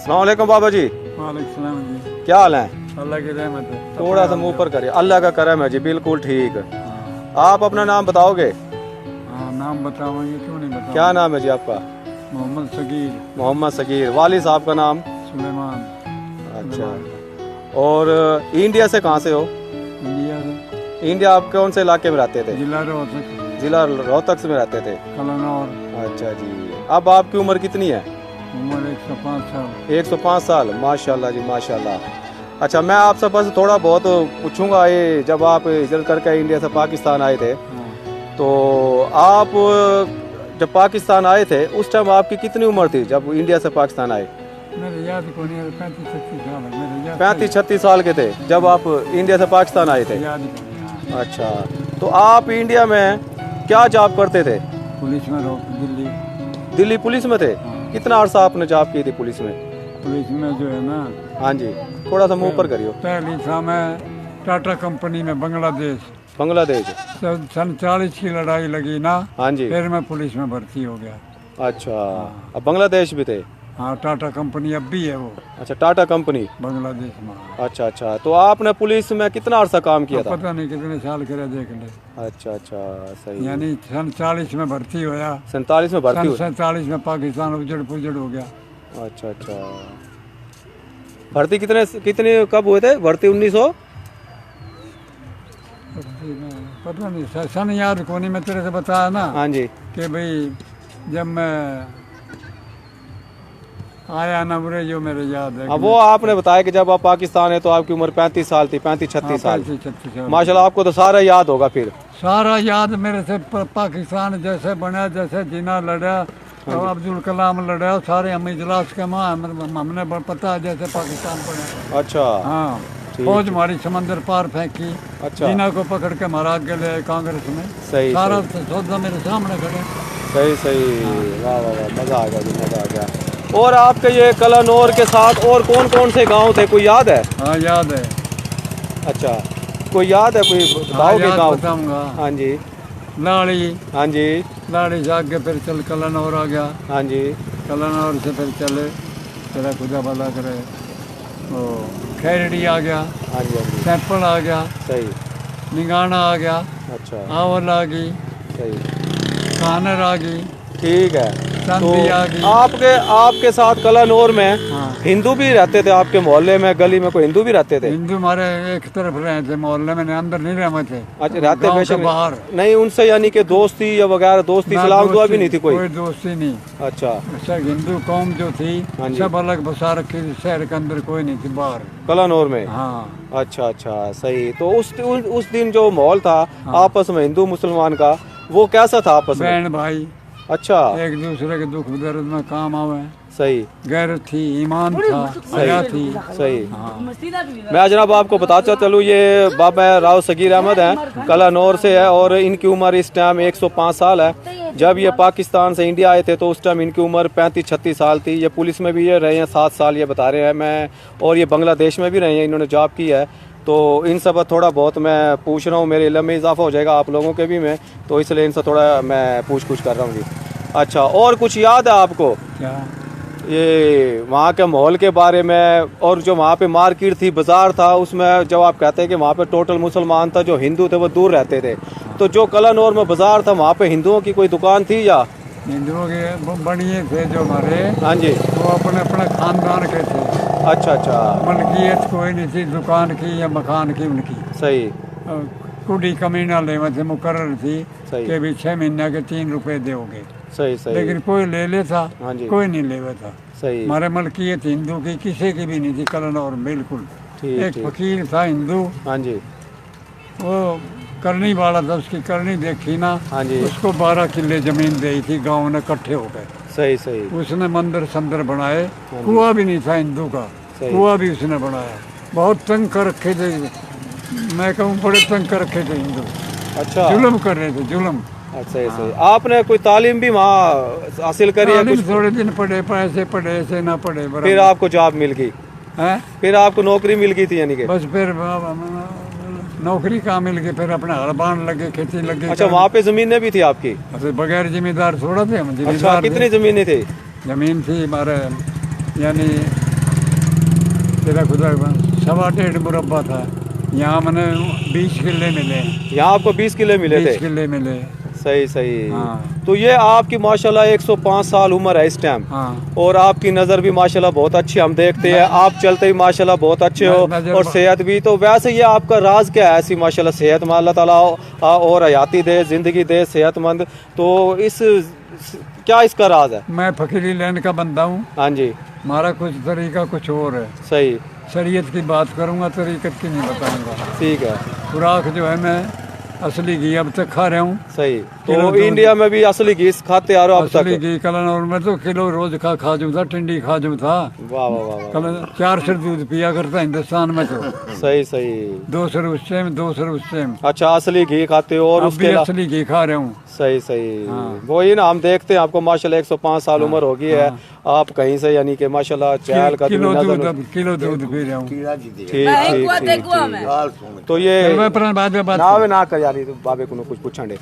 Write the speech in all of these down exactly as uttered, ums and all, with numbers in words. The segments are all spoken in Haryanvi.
अस्सलाम वालेकुम बाबा जी। वालेकुम सलाम जी। क्या हाल है? अल्लाह की रहमत है। थोड़ा सा मुंह ऊपर करिए। अल्लाह का करम है जी, बिल्कुल ठीक। हाँ। आप अपना नाम बताओगे? हाँ, नाम बतावांगे, क्यों नहीं बतावांगे? क्या नाम है जी आपका? मोहम्मद सगीर। मोहम्मद सगीर। वालिद साहब का नाम? सुलेमान। अच्छा। सुलेमान। और इंडिया से कहाँ से हो? इंडिया से। इंडिया आप कौन से इलाके में रहते थे? जिला रोहतक। जिला रोहतक में रहते थे। कलानौर। अच्छा जी। अब आपकी उम्र कितनी है? उम्र एक सौ पाँच साल। एक सौ पाँच साल, माशाल्लाह जी, माशाल्लाह। अच्छा, मैं आपसे बस थोड़ा बहुत पूछूंगा, ये जब आप हिजरत करके इंडिया से पाकिस्तान आए थे, हाँ। तो आप जब पाकिस्तान आए थे, उस टाइम आपकी कितनी उम्र थी जब इंडिया से पाकिस्तान आए? मेरे याद को नहीं, पैंतीस छत्तीस साल है, मेरे याद पैंतीस छत्तीस साल के थे जब आप इंडिया से पाकिस्तान आए थे? याद को नहीं, हाँ। अच्छा, तो आप इंडिया में क्या जॉब करते थे? पुलिस में रहो, दिल्ली। दिल्ली पुलिस में थे? हाँ। कितना अरसा आपने जॉब की थी पुलिस में? पुलिस में जो है ना, हाँ जी, थोड़ा सा मुंह ऊपर करियो। पहली था मैं टाटा कंपनी में, बांग्लादेश। बांग्लादेश। सन, सन चालीस की लड़ाई लगी ना, हाँ जी। फिर मैं पुलिस में भर्ती हो गया। अच्छा, हाँ। अब बांग्लादेश भी थे? हाँ, टाटा कंपनी अब भी है वो। अच्छा, टाटा कंपनी। बांग्लादेश में। अच्छा, अच्छा, तो आपने पुलिस में कितना अरसा काम किया अब था? पता नहीं कितने साल करे, देख ले। अच्छा, अच्छा, सही। यानी सन चालीस में भर्ती होया। सैंतालीस में भर्ती सन हुए? सैंतालीस में पाकिस्तान उजड़ पुजड़ हो गया। अच्छा, अच्छा। भर्ती कितने, कितने, कब हुए थे भर्ती? उन्नीस सौ? पता नहीं, स-, सन याद को नहीं, मैं तेरे से बताया ना, हाँ जी। कि भाई, जब मैं आया ना उरे, जो मेरे याद है हाँ, कि वो मैं आपने बताया कि जब आप पाकिस्तान है तो आपकी उम्र पैंतीस साल थी, पैंतीस छत्तीस हाँ, साल। पैंतीस छत्तीस साल। माशाल्लाह, आपको तो सारा याद होगा फिर। सारा याद मेरे से प-, पाकिस्तान जैसे बना, जैसे जिना लड़ा, हाँ जी। अब्दुल कलाम लड़ा, सारे हम इजलास के मां, हम, हमने ब-, पता है जैसे पाकिस्तान बना। अच्छा। हाँ। ठीक, फौज ठीक। हमारी समंदर पार फेंकी, अच्छा। जिना को पकड़ के हमारा आगे ले आए कांग्रेस में। सही, सारा सही। सौदा मेरे सामने खड़े। सही, सही। हाँ। वाह, वाह, वाह, मजा आ गया जी, मजा आ गया। और आपके ये कलानौर के साथ और कौन कौन से गांव थे, कोई याद है? हाँ, याद है। अच्छा, कोई याद है, कोई हाँ, बताओगे याद गांव? बताऊंगा। हाँ जी। लाड़ी। हाँ जी। लाड़ी से आगे फिर चल कलानौर आ गया। हाँ जी। कलानौर से फिर चल तेरा खुदा भला करे, ओ, खैरड़ी आ गया। हाँ जी, हाँ जी। सैंपल आ गया। सही। निंगाना आ गया। अच्छा। आवल आ गई। सही। कानर आ गई। ठीक है। चांदी तो आ गई। आपके, आपके साथ कलानौर में हाँ। हिंदू भी रहते थे आपके मोहल्ले में, गली में कोई हिंदू भी रहते थे? हिंदू हमारे एक तरफ रहे थे मोहल्ले में, अंदर नहीं रहे थे। अच्छा, रहते गांव बेशक के बाहर। नहीं, उनसे यानी कि दोस्ती या वगैरह, दोस्ती ना, सलाम दुआ भी दोस्ती, नहीं थी कोई? कोई दोस्ती नहीं। अच्छा। अच्छा, हिंदू कौम जो थी, हाँ जी। सब अलग बसा रखी थी, शहर के अंदर कोई नहीं थी, बाहर। कलानौर में? हाँ। अच्छा, अच्छा, सही। तो उस, उस, उस दिन जो माहौल था हाँ। आपस में हिंदू मुसलमान का, वो कैसा था आपस में? बहन भाई। अच्छा। एक दूसरे के दुख दर्द में काम आवे। सही। गैरत थी, ईमान था, सही। हया थी। सही। हाँ। मैं जनाब आपको बताता चलूँ, ये बाबा राव सगीर अहमद हैं, कलानौर से है और इनकी उम्र इस टाइम एक सौ पाँच साल है। जब ये पाकिस्तान से इंडिया आए थे तो उस टाइम इनकी उम्र पैंतीस छत्तीस साल थी। ये पुलिस में भी ये रहे हैं, सात साल ये बता रहे हैं। मैं और ये बांग्लादेश में भी रहे हैं, इन्होंने जॉब की है। तो इनसे बस थोड़ा बहुत मैं पूछ रहा हूँ, मेरे इल्म में इजाफा हो जाएगा, आप लोगों के भी में, तो इसलिए इनसे थोड़ा मैं पूछ पूछ कर रहा हूँ जी। अच्छा, और कुछ याद है आपको? क्या? ये वहाँ के माहौल के बारे में, और जो वहाँ पे मार्केट थी, बाजार था, उसमें जब आप कहते हैं कि वहाँ पे टोटल मुसलमान था, जो हिंदू थे वो दूर रहते थे, तो जो कलानौर में बाजार था, वहाँ पे हिंदुओं की कोई दुकान थी या? हिंदुओं के ब-, बनिए थे जो हमारे, हाँ जी। वो अपने, अपने खानदान के थे। अच्छा, अच्छा। मलकियत कोई नहीं थी दुकान की या मकान की उनकी। सही। अ, कुड़ी कमी ना लेवे थे, मुकर्रर थी सही। कि भी छह महीने के तीन रुपए दोगे। सही, सही। लेकिन कोई ले लेता, हाँ जी। कोई नहीं लेवे था। सही। हमारे मलकियत हिंदू की किसी की भी नहीं थी, कलानौर में बिल्कुल। ठीक, एक ठीक। फकीर था हिंदू। हाँ जी। वो करनी वाला था, उसकी करनी देखी ना, हाँ जी। उसको बारह किले जमीन दी थी गांव ने इकट्ठे होकर। सही, सही। उसने मंदिर संदर बनाए, हाँ जी। कुआ भी नहीं था हिंदू का, सही। कुआ भी उसने बनाया। बहुत तंग कर रखे थे, मैं कहूँ बड़े तंग कर रखे थे हिंदू। अच्छा। जुल्म कर रहे थे, जुल्म। अच्छा, सही, हाँ। सही। आपने कोई तालीम भी वहाँ हासिल करी है तालीम कुछ? थोड़े दिन पढ़े, पर ऐसे पढ़े, ऐसे ना पढ़े, बराबर। फिर आपको जॉब मिल गई? हैं? फिर आपको नौकरी मिल गई थी यानी कि? बस फिर, अ, नौकरी कहाँ मिल गई, फिर अपने हल बाण लगे, खेती लगे अच्छा, कर। वहाँ पे जमीनें भी थी आपकी? अरे बगैर जिम्मेदार थोड़ा थे हम, अच्छा, जिम्मेदार थे। कितनी जमीनें थी? जमीन थी हमारे, यानी तेरा खुदा का सवा डेढ़ मुरब्बा था। यहाँ मैंने बीस किले मिले। यहाँ आपको बीस किले मिले थे? बीस किले मिले। सही, सही। हाँ। तो ये आपकी माशाल्लाह एक सौ पाँच साल उम्र है इस टाइम। हाँ। और आपकी नज़र भी माशाल्लाह बहुत अच्छी हम देखते हैं। मैं आप चलते भी माशाल्लाह बहुत अच्छे मैं हो नज़र और ब- सेहत भी। तो वैसे ये आपका राज क्या है ऐसी माशाल्लाह सेहत में? अल्लाह ताला आ, और हयाती दे, ज़िंदगी दे, सेहतमंद। तो इस, क्या इसका राज है? मैं फकीरी लाइन का बंदा हूँ। हाँ जी। हमारा कुछ तरीका कुछ और है। सही। शरीयत की बात करूँगा, तरीकत की नहीं बताऊँगा। ठीक है। खुराक जो है, मैं असली घी अब तक खा रहा हूँ। सही। किलो तो दूध। इंडिया में भी असली घी खाते आ रहे हो अब तक? असली घी कलन और मैं तो किलो रोज खा, खा जूँ था, टिंडी खा जूँ था। वाह, वाह, वाह, वाह। कलन चार सौ दूध पिया करता हिंदुस्तान में तो। सही, सही। दो सौ उस टाइम, दो सौ उस टाइम। अच्छा, असली घी खाते हो और अब उसके भी अला- असली घी खा रहे हूँ। सही, सही। हाँ। वही ना, हम देखते हैं आपको माशाल्लाह एक सौ पाँच साल हाँ, उम्र हो गई है। हाँ। आप कहीं से यानी कि माशाल्लाह चहल कि-, कदमी किलो नजर दूध, अब किलो दूध पी रहा हूँ। ठीक, मैं ठीक, एक हुआ, ठीक, एक हुआ ठीक। मैं। गाल सुन। तो ये चल, मैं अपना बाद में बात ना करूँ। वे ना कर यार, ये तो बाबे को कुछ पूछण दे।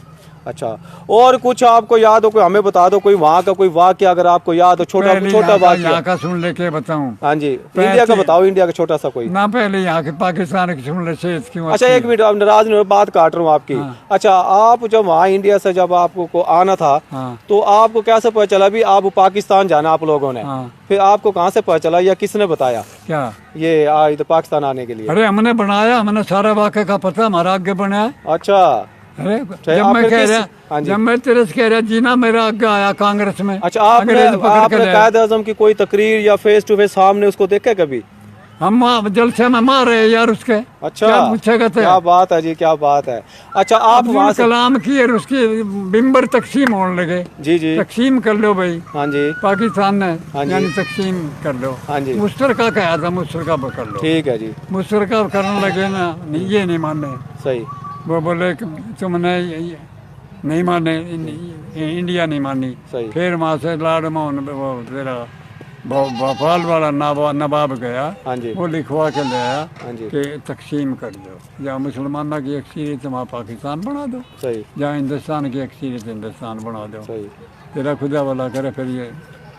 अच्छा, और कुछ आपको याद हो, कोई हमें बता दो, कोई वहाँ का कोई वाक्य अगर आपको याद हो, छोटा, पहले छोटा यहाँ का, वाक्य। यहाँ का सुन लेके बताऊं। हाँ जी, पहले इंडिया का बताओ, इंडिया का छोटा सा कोई। ना, पहले यहाँ के पाकिस्तान की सुन ले, सेहत क्यों अच्छा, अच्छी एक है? मिनट, अब नाराज नहीं हो, बात काट रहा हूँ आपकी। हाँ। अच्छा, आप जब वहाँ इंडिया से जब आपको को आना था, हाँ। तो आपको कैसे पता चला भी आप पाकिस्तान जाना आप लोगों ने? हाँ। फिर आपको कहाँ से पता चला या किसने बताया? क्या? ये आ, इधर पाकिस्तान आने के लिए। अरे, हमने बनाया, हमने सारा वाक़े का पता हमारा आगे बना है। अच्छा। अरे, अच्छा, जब आप मैं फिर कह किस रहा, हाँ जी। जब मैं तेरे से कह रहा, जीना मेरा आगे आया कांग्रेस में, अच्छा, आपने, अंग्रेज पकड़ के आपने ले आया। कायद आजम की कोई तकरीर या face to face सामने उसको देखा कभी? हम वहाँ जलसे में मार रहे यार उसके। अच्छा, क्या पूछेगा तो? क्या बात है जी, क्या बात है। अच्छा, आप अब्दुल वहाँ से कलाम की और उसकी मिंबर तकसीम होने लगे। जी, जी। तकसीम कर लो भाई। हाँ जी। पाकिस्तान ने, हाँ जी। यानी तकसीम कर लो। हाँ जी। मुश्तरका कहा था, मुश्तरका पर कर लो। ठीक है जी। मुश्तरका करने लगे ना, नहीं, ये नहीं माने। सही। वो बोले कि तुमने ये, ये नहीं माने, इन-, ये इंडिया नहीं मानी। सही। फिर वहाँ से लार्ड मोहन, वो तेरा भो-, भोपाल वाला नवा-, नवाब गया, हाँ जी। वो लिखवा के ले आया हाँ जी। कि तकसीम कर दो, या मुसलमाना की अक्सरियत वहाँ पाकिस्तान बना दो, सही। या हिंदुस्तान की अक्सरियत हिंदुस्तान बना दो। सही। तेरा खुदा भला करे, फिर ये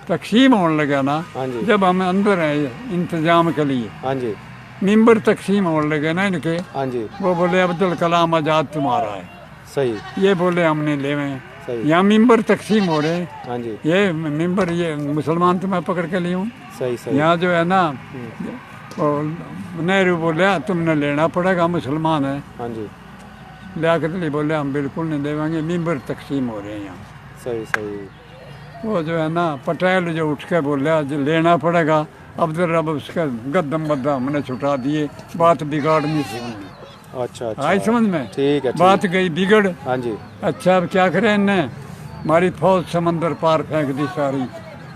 तकसीम होने लगा ना, हाँ जी। जब हम अंदर हैं इंतजाम के लिए, हाँ जी। मिंबर तकसीम होने लगे ना इनके, हाँ जी। वो बोले, "अब्दुल कलाम आजाद तुम्हारा है।" सही। ये बोले, "हम नहीं लेवे।" सही। यहाँ मिंबर तकसीम हो रहे हैं। हाँ जी। ये मिंबर, ये मुसलमान तो मैं पकड़ के ली हूँ। सही, सही। यहाँ जो है ना, हम्म। वो नेहरू बोला, "तुमने लेना पड़ेगा, मुसलमान है।" हाँ जी। लियाकत अली बोले, "हम बिल्कुल नहीं देवेंगे, मिंबर तकसीम हो रहे हैं यहाँ।" सही, सही। वो जो है ना, पटेल जो उठ के बोला, "जो लेना पड़ेगा, अब्दुल रब उसके गद्दम बद्दा हमने छुटा दिए, बात बिगाड़नी थी उनने।" अच्छा, अच्छा। आई समझ में? ठीक है, ठीक। बात गई बिगड़। हाँ जी। अच्छा, अब क्या करें इनने? हमारी फौज समंदर पार फेंक दी सारी।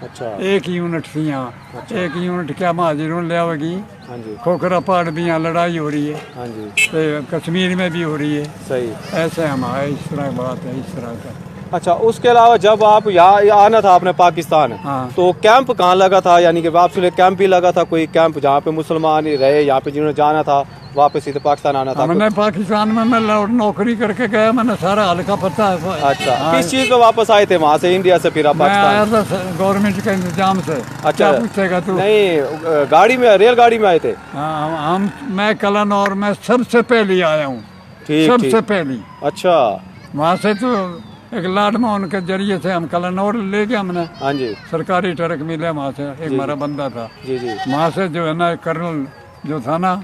अच्छा। एक यूनिट थी यहाँ। अच्छा। एक यूनिट क्या महाजिरों ले आवेगी? हाँ जी। खोखरा पहाड़ भी यहाँ लड़ाई हो रही है। हाँ जी। ते कश्मीर में भी हो रही है। सही। ऐसे हम आए, इस तरह बात है, इस तरह का। अच्छा, उसके अलावा जब आप यहाँ आना था आपने पाकिस्तान, हाँ। तो कैंप कहाँ लगा था? यानी कि वापसी में कैंप भी लगा था, कोई कैंप जहाँ पे मुसलमान ही रहे, यहाँ पे जिन्होंने जाना था, वापस इधर पाकिस्तान आना था? हमने पाकिस्तान में, मैं लो-, नौकरी करके गया, मैंने सारा हल्का पता है। अच्छा, हाँ। किस चीज़ में वापस आए थे वहाँ से, इंडिया से फिर आप मैं पाकिस्तान? आया था स-, गवर्नमेंट के इंतजाम से। अच्छा। क्या पूछेगा तू? नहीं, अ, गाड़ी में, रेलगाड़ी में आए थे? हाँ, हम, हम, मैं कलन और मैं सबसे पहले आया हूँ। ठीक, सबसे ठीक। पहली। अच्छा। वहाँ से तो एक लाडमा उनके जरिए से हम कलन और ले गया हमने। हाँ जी। सरकारी ट्रक मिले वहाँ से, एक जी, हमारा जी। बंदा था। जी, जी। वहाँ से जो है ना, एक कर्नल जो था ना,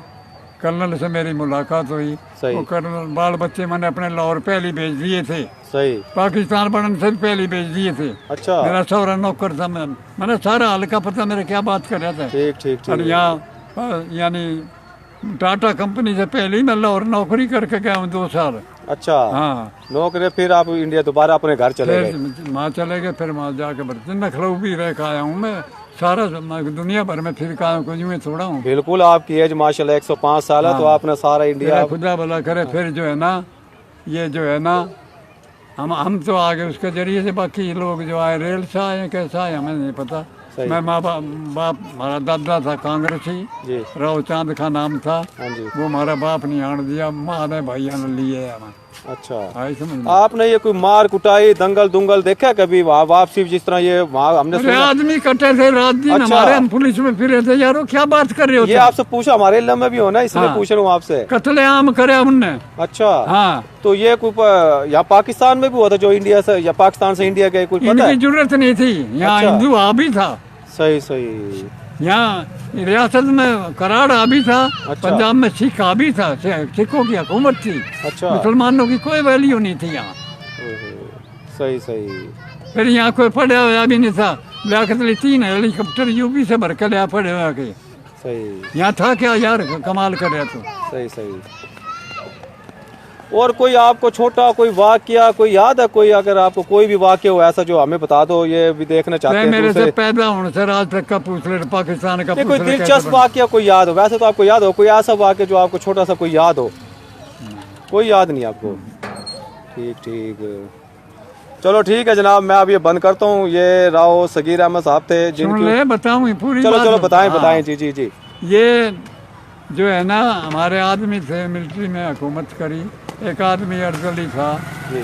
कर्नल से मेरी मुलाकात हुई। सही। वो कर्नल, बाल बच्चे मैंने अपने लाहौर पहले भेज दिए थे। सही। पाकिस्तान बनने से भी पहले भेज दिए थे। अच्छा। मेरा सौरा नौकर था, मैं, मैंने सारा हल्का पता, मेरे क्या बात कर रहा था। ठीक, ठीक, ठीक। और यहाँ, अ, यानी टाटा कंपनी से पहले ही मैं लाहौर नौकरी करके गया हूँ दो साल। अच्छा। हाँ। नौकरी, फिर आप इंडिया दोबारा अपने घर चले फिर गए? वहाँ चले गए, फिर वहाँ जाके बर्तन लखनऊ भी रह के आया हूँ मैं। सारा मैं दुनिया भर में फिर के आया हूँ, कोई यूं ही थोड़ा हूँ। बिल्कुल, आपकी एज माशाल्लाह एक सौ पाँच साल है, तो हाँ। आपने सारा इंडिया मेरा खुदा भला करे, फिर जो है ना, ये जो है ना, हम, हम तो आ गए उसके जरिए से, बाकी ये लोग जो आए रेल से आए, कैसे आए, हमें नहीं पता। सही। मैं माँ बा-, बाप, हमारा दादा था कांग्रेसी, जी। राव चांद का नाम था। हाँ जी। वो हमारा बाप नहीं आने दिया, माँ ने भाइयों ने लिए हमें। अच्छा। आई समझ में? आपने ये कोई मार कुटाई, दंगल दुंगल देखा कभी वहाँ वापसी, जिस तरह ये वहाँ हमने अरे सुना? आदमी कटे थे रात दिन अच्छा। हमारे, हम पुलिस में फिरे थे। यारो, क्या बात कर रहे हो ये तुम? आपसे पूछा, हमारे इलाके में भी हो ना, इसलिए हाँ। पूछ रहा हूँ आपसे। कत्लेआम करे उनने। अच्छा। हाँ। तो ये कोई प-, यहाँ पाकिस्तान में भी हुआ था, जो इंडिया से या पाकिस्तान से इंडिया गए, कुछ पता इनकी है? जरूरत नहीं थी, यहाँ अच्छा। हिंदू हावी था। सही, सही। यहाँ रियासत में कराड़ हावी था, अच्छा। पंजाब में सिख हावी था, सि-, सिखों की हुकूमत थी, अच्छा। मुसलमानों की कोई वैल्यू नहीं थी यहाँ। ओहो, सही, सही। फिर यहाँ कोई पढ़ा हुआ भी नहीं था, लियाकत अली तीन हेलीकॉप्टर यूपी से भर के लिया पढ़े हुआ के। सही। यहाँ था क्या यार, कमाल कर रहा तू। सही, सही। और कोई आपको छोटा कोई वाकया कोई याद है, कोई अगर आपको कोई भी वाकया हो ऐसा जो हमें बता दो, ये भी देखना चाहते नहीं, हैं मेरे से दूसरे। पैदा होने से आज तक का पूछ ले, पाकिस्तान का ये कोई पूछ ले, कैसे दिलचस्प बना? वाकया कोई याद हो, वैसे तो आपको याद हो, कोई ऐसा वाकया जो आपको छोटा सा कोई याद हो? कोई याद नहीं आपको? ठीक, ठीक। चलो ठीक है जनाब, मैं अब ये बंद करता हूँ। ये राव सगीर अहमद साहब थे, सुन जिनकी ले, बताऊँ ये पूरी चलो, बात चलो, बता। बताएं, हाँ। बताएं, जी, जी, जी। ये जो है ना, हमारे आदमी थे, मिलिट्री में हुकूमत करी, एक आदमी अर्जली था। जी।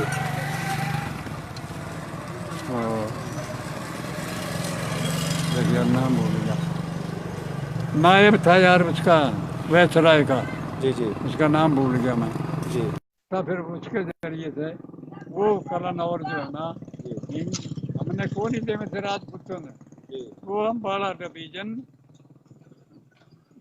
और देख यार, नाम भूल गया, नायब था यार उसका, वैसराय का। जी, जी। उसका नाम भूल गया मैं। जी। तो फिर उसके जरिए से वो कलन और जो है ना, जी। इन-, हमने कौन ही देवे थे राजपूतों ने, जी। वो हम बाला डिवीजन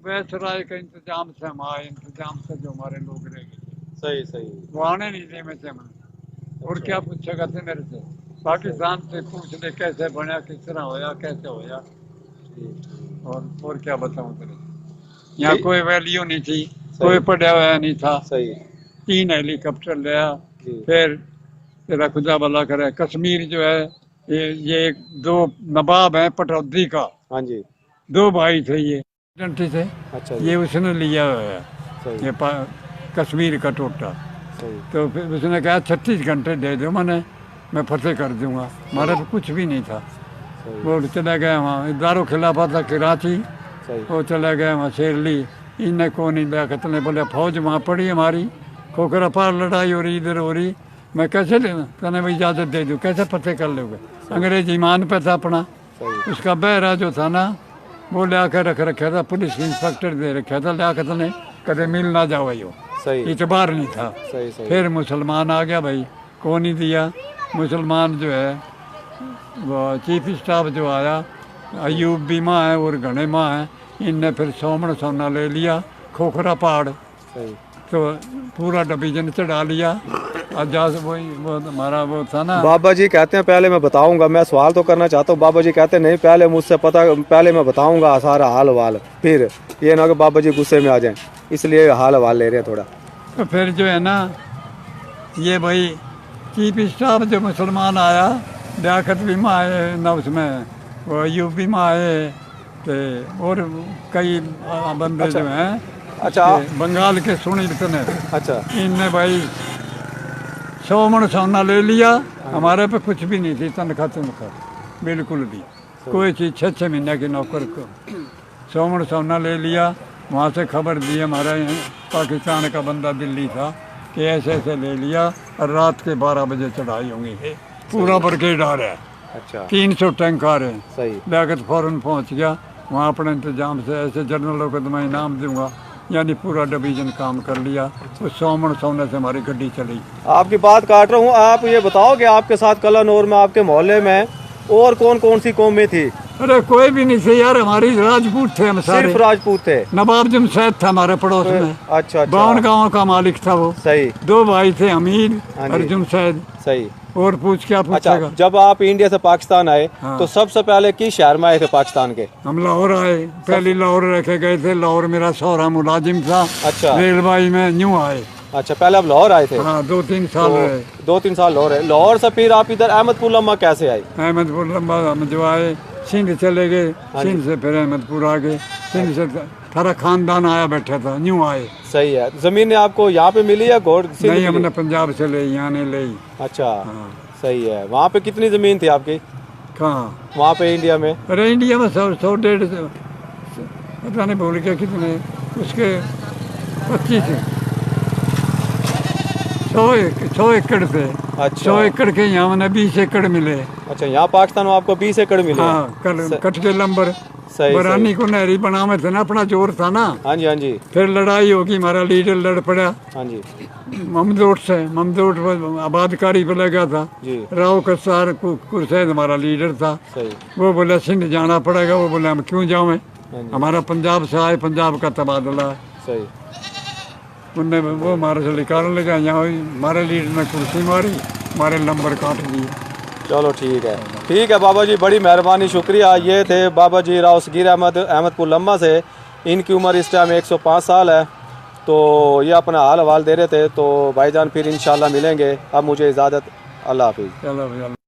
वैसराय का इंतजाम से, हमारे इंतजाम से जो हमारे लोग रह गए थे। सही, सही। वो आने नहीं देवे थे हमने। और अच्छा। क्या पूछेगा थे मेरे से? पाकिस्तान से पूछ ले कैसे बनया, किस तरह होया, कैसे होया। जी। और, और क्या बताऊं तेरे? यहाँ जी। कोई वैल्यू नहीं थी, सही। कोई पढ़ा हुआ नहीं था। सही। तीन हेलीकॉप्टर लिया, जी। फिर तेरा खुदा भला करे, कश्मीर जो है, ये, ये एक दो नवाब हैं पटौदी का, हाँ जी। दो भाई थे ये, डंटी थे, अच्छा जी। ये उसने लिया हुआ है, सही। ये पा-, कश्मीर का टोटा। सही। तो फिर उसने कहा, "छत्तीस घंटे दे दो मैंने, मैं फतेह कर दूंगा।" हमारे सही। पे कुछ भी नहीं था। सही। वो चला गया वहाँ, दारुल खिलाफा था कराची, सही। वो चला गया वहाँ शेरली, इन्हें को नहीं लिया, कितने बोले, फौज वहाँ पड़ी हमारी, खोखरा पार लड़ाई हो रही, इधर हो रही, मैं कैसे लेना? तने मैं इजाज़त दे दूँ, कैसे फतेह कर लोगे? सही। अंग्रेज ईमान पे था अपना। सही। उसका बहरा जो था ना, वो ले आकर रख रखा था, पुलिस इंस्पेक्टर दे रखा था, ले आकर तने कदे मिल ना जाओ यो। सही। इतबार नहीं था। सही, सही। फिर मुसलमान आ गया भाई, को नहीं दिया। मुसलमान जो है, वो चीफ स्टाफ जो आया, अयूब भी माँ है और घणे माँ है, इनने फिर सोमन सोना ले लिया, खोखरा पहाड़। सही। तो पूरा डिवीजन चढ़ा लिया। और जहाँ से वही, वो हमारा वो था ना। बाबा जी कहते हैं, "पहले मैं बताऊंगा, मैं सवाल तो करना चाहता हूँ।" बाबा जी कहते हैं, "नहीं, पहले मुझसे पता, पहले मैं बताऊंगा सारा हाल वाल, फिर ये ना कि बाबा जी गुस्से में आ जाएं, इसलिए हाल हवाल ले रहे हैं थोड़ा।" तो फिर जो है ना, ये भाई चीफ स्टाफ जो मुसलमान आया, लियाकत भी आए ना, उसमें वो अयूब भी आए, ते और कई, आ, बंदे अच्छा। जो हैं, अच्छा। ये बंगाल के सुनील तने। अच्छा। इनने भाई सौ मण सोना ले लिया, हाँ। हमारे पे कुछ भी नहीं थी, तनख्वाह, तनख्वाह, बिल्कुल भी। सही। कोई चीज़, छः छः महीने की नौकर को। सौ मण सोना ले लिया, वहाँ से खबर दी, हमारा पाकिस्तान का बंदा दिल्ली था कि ऐसे ऐसे ले लिया और रात के बारह बजे चढ़ाई होंगी है। पूरा सही। ब्रिगेड आ रहा है। अच्छा। तीन सौ टैंक आ रहे हैं। सही। लियाकत फौरन पहुँच गया, वहाँ अपने इंतजाम से ऐसे जनरल को तो मैं इनाम दूंगा, यानी पूरा डिवीजन काम कर लिया। उस सौ मण सोने से हमारी गड्डी चली। आपकी बात काट रहा हूँ, आप ये बताओ कि आपके साथ कलानौर में, आपके मोहल्ले में और कौन कौन सी कौमें थी? अरे कोई भी नहीं थे यार, हमारी राजपूत थे हम सारे। सिर्फ राजपूत थे? नवाब जमशेद था हमारे पड़ोस तो में। अच्छा, अच्छा। बावन गांव का मालिक था वो। सही। दो भाई थे, हमीद हाँ जी। और जमशेद। सही। और पूछ, क्या अच्छा, पूछेगा? जब आप इंडिया से पाकिस्तान आए, हाँ। तो सबसे पहले किस शहर में आए थे पाकिस्तान के? हम लाहौर आए, पहले लाहौर रखे गए थे। लाहौर मेरा सहुरा मुलाजिम था, अच्छा। रेलवाई में न्यू आए। अच्छा, पहले आप लाहौर आए थे? हाँ, दो तीन साल तो रहे। दो तीन साल लाहौर रहे। लाहौर से फिर आप इधर अहमदपुर लम्बा कैसे आए? अहमदपुर लम्बा हम जो आए, सिंध चले गए, हाँ जी। सिंध से फिर अहमदपुर आ गए। सिंध से सारा खानदान आया बैठा था, न्यू आए। सही है। जमीन आपको यहाँ पे मिली या घोड़ सिंध नहीं, मिली? हमने पंजाब से ले, यहाँ नहीं ले। अच्छा। हाँ। सही है। वहाँ पे कितनी ज़मीन थी आपकी? कहाँ? वहाँ पे इंडिया में? अरे, इंडिया में सौ, सौ, डेढ़ सौ, पता नहीं, भूल गया कितने, उसके पच्चीस है। सौ एक, सौ एकड़ थे। अच्छा। सौ एकड़ के यहाँ मैंने बीस एकड़ मिले। अच्छा, यहाँ पाकिस्तान में आपको बीस एकड़ मिले? हाँ, कल स- कट के लंबर। सही, बरानी सही। को नहरी बनावे थे ना, अपना जोर था ना। हाँ जी, हाँ जी। फिर लड़ाई होगी, हमारा लीडर लड़ पड़ा। हाँ जी। ममदोट से, ममदोट पर आबादकारी पर लगा था। जी। राव कसार कु-, कुरसैद हमारा लीडर था। सही। वो बोला, "सिंध जाना पड़ेगा।" वो बोले, "हम क्यों जावें? हाँ जी। हमारा पंजाब से आए, पंजाब का तबादला है।" सही। उनने वो हमारे से निकालने लगा, यहाँ हुई, हमारे लीडर ने कुर्सी मारी, हमारे लंबर काट दिए। चलो ठीक है, ठीक है बाबा जी, बड़ी मेहरबानी, शुक्रिया। ये थे बाबा जी राव सगीर अहमद, अहमदपुर लम्मा से। इनकी उम्र इस टाइम एक सौ पाँच साल है। तो ये अपना हाल हवाल दे रहे थे। तो भाईजान फिर इंशाल्लाह मिलेंगे। अब मुझे इजाज़त, अल्लाह हाफिज़। चलो भाई, अल्लाह।